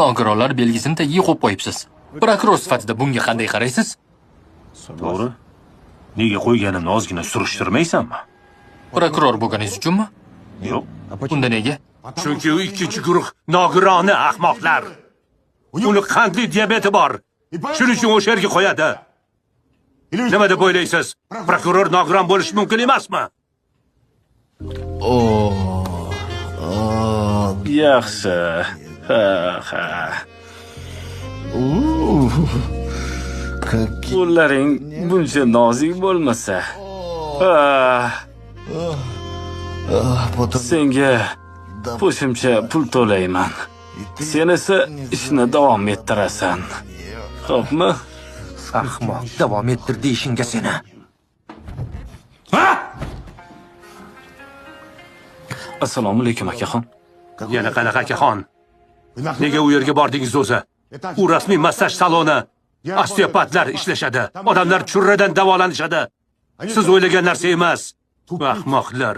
Nogironlar belgisini tagiga qo'yib qo'yibsiz. Prokuror sifatida bunga qanday qaraysiz? To'g'ri. Nega qo'yganimni ozgina surishtirmaysanmi? Prokuror bo'lganingiz uchunmi? Yo'q. Unda nega? Chunki u ikkinchi guruh nogironi, ahmoqlar. Uni qandli diabeti bor. Shuning uchun o'sha yerga qo'yadi. Nima deb o'ylaysiz? Prokuror nogiron bo'lishi mumkin emasmi? Yaxshi. Ha, ha. Qo'llaring buncha nozik bo'lmasa. Senga qo'shimcha pul to'layman. Sen esa ishni davom ettirasan. Xo'pmi? Ahmoq, davom ettir deyishingga seni. Ha? Assalomu alaykum, akaxon. Yana qanaqa akaxon? Nega u yerga bordingiz o'zi? U rasmiy massaj saloni. Osteopatlar ishlashadi. Odamlar churradan davolanishadi. Siz o'ylagan narsa emas. Ahmoqlar.